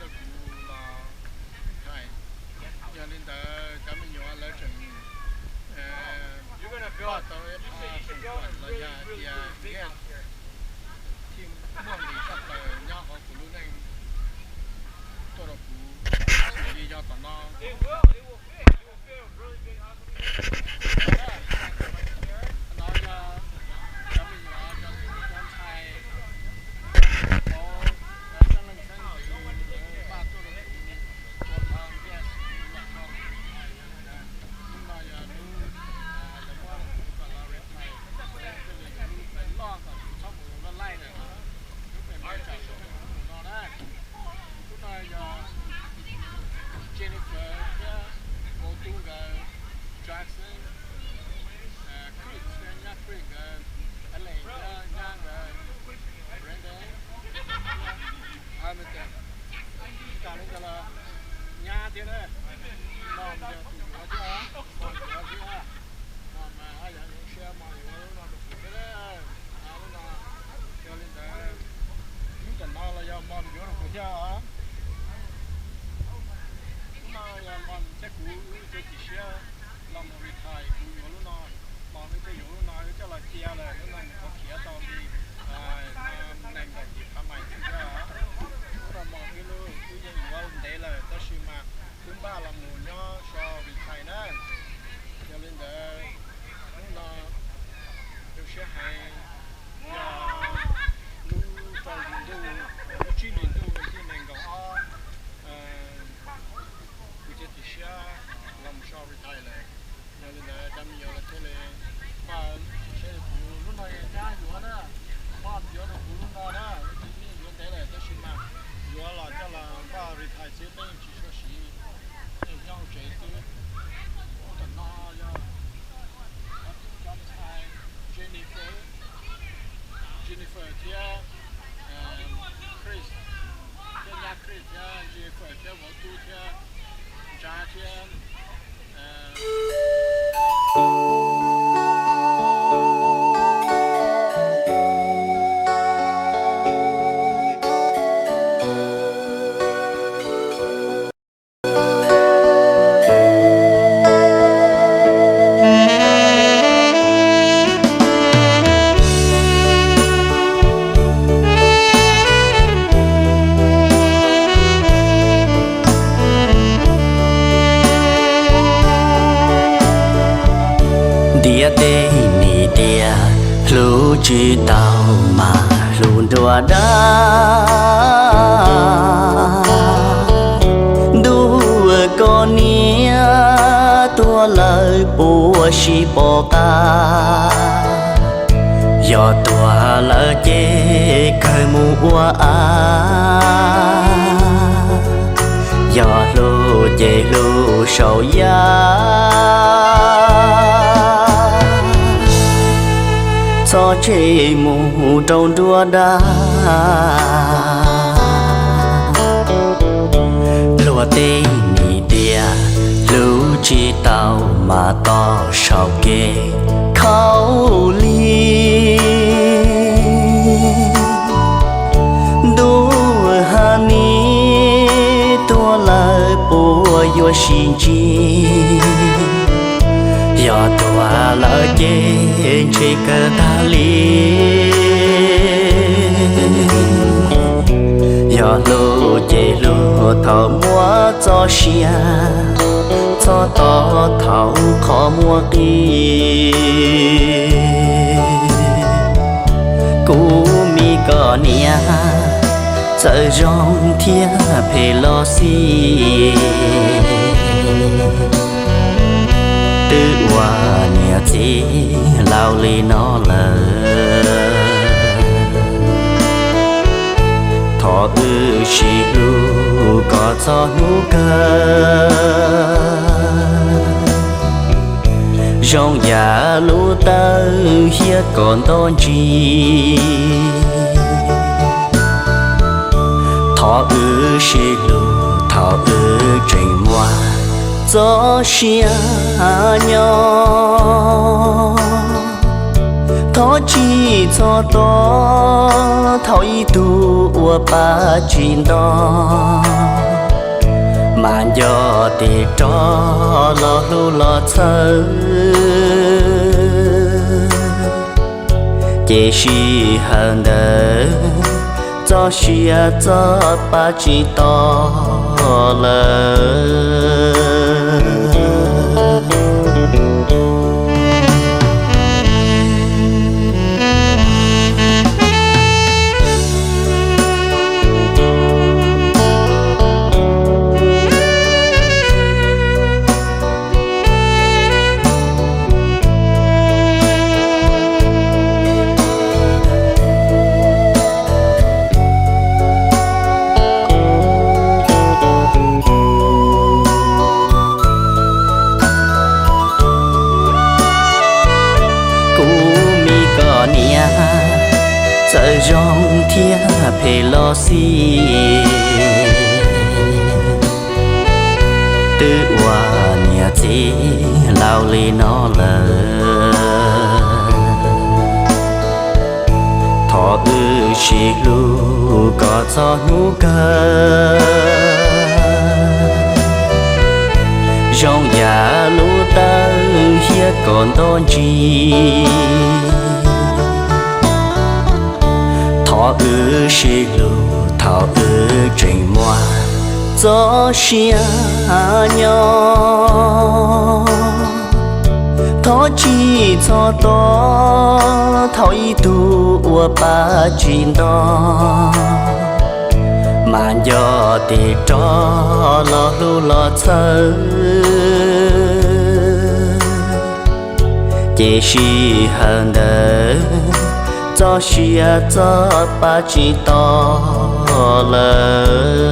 rau kuv los hais. Yog li ntawd cov me nyuam lawv tseem npaj tau ib qho feem khuam los yog tias nyiaj thiaj muaj nqis tshaj plaws nyob hauv kuv lub neej tuaj rau kuv, xws li yog tom no. No yog cov me nyuam, cov tub cov ntxhais, cov xeeb leej xeeb ntxwv lawv npaj tuaj rau kuv ua qhov nyiaj xwm los rau kuv retire. Hnub no yog hnub lawv muab kuv kom los retire, thiaj li yog hnub loj kom kuv txhob mus loj laij lawm no, hnub pem peb tsam mus no na. Hnub no yog Jennifer thiab vauv tub nkawd, Jackson, Chris thiab nyab Chris nkawd, Alex thiab nyab nkawd, Brandon, Hamilton. Tsis tas li ntawd los nyab thiab na, no yog tus yuav thiab, tus yuav thiab. No mas yog zoo siab mas yuav lub no rau kuv thiab. Lub no, yog li ntawd, hnub tam no los yog mom yuav rau kuv thiab os. Hnub no yog mom thiab kuv wb ib co chim siab los mus retire, kuv yuav lub no, mom wb thiaj yuav lub no, wb coj los cia lawm, lub no nws kuj khiav tau li nees nkaum yim phav mais thiab. Hnub no mom wb lub wb yeej yuav ntev lawm tab sis mas wb npaj los mus nyob so retire na. Yog li ntawd, hnub no zoo siab heev, yog lub rau hlis ntuj, lub tsib hlis ntuj vas thib nees nkaum ob, kuv thiaj chim siab los mus so retire lawm. Yog li ntawd cov me nyuam lawv thiaj li npaj siab rau kuv, lub no yog nyab yuav na, mom yuav rau kuv lub no na, wb twb yeej yuav ntev lawm tab sis mas yuav los coj los npaj retire xwb, peb yeej tsis tshua siv, yeej nyob hauv tsev xwb. Hnub tam no yog cov tub cov ntxhais Jennifer, Jennifer thiab Chris, thiab nyab Chris thiab Jennifer thiab vauv tub thiab Ntsav thiab Ntiav teb nim tias hlub tsis tau mas hlub nruab dab. Ntuj, koj niam tuag lawm puas sib pom qab? Yog tuag lawm ces kawg mus ua av, yog hlub ces hlub saum yaj, txhob tseg mus rau nruab dab. Luag tej nim tias hlub tsis tau mas tos saum kev khaub lig. Ntuj, ha nim tuag lawm puas yuav sib ntsib? Yog tuag lawm ces ntshe kawg tag li. Yog hlub ces hlub thaum muaj txoj sia, txhob tos thaum qhov muaj qis. Kuv me koj niam, txawm zoo thiab phem los xij, twb ua niam txiv laus li no lawm. Thov wb sib hlub kom txog hnub kawg, zoo yam lub tawj hiab kom nto ntsis. Thov wb sib hlub thaum wb tseem muaj txoj sia nyob, Thov tsis txhob tos thaum ib tug ua pa tsis nto, mas nco tes rog los hlub los txhawb. Ces sij hawm ntawd txoj sia txoj pa tsis to lawm. Kuv me koj niam, txawm zoo thiab phem los xij, twb ua niam txiv laus li no lawm. Thov wb sib hlub kom txog hnub kawg, zoo yam lub tawm hiab kom nto ntsis. Thov wb sib hlub thaum wb tseem muaj txoj sia nyob. Thov tsis txhob tos thaum ib tug ua pa tsis nto, mas nco tes rog los hlub los txhawb. Ces sij hawm ntawd txoj sia txoj pa tsis to lawm.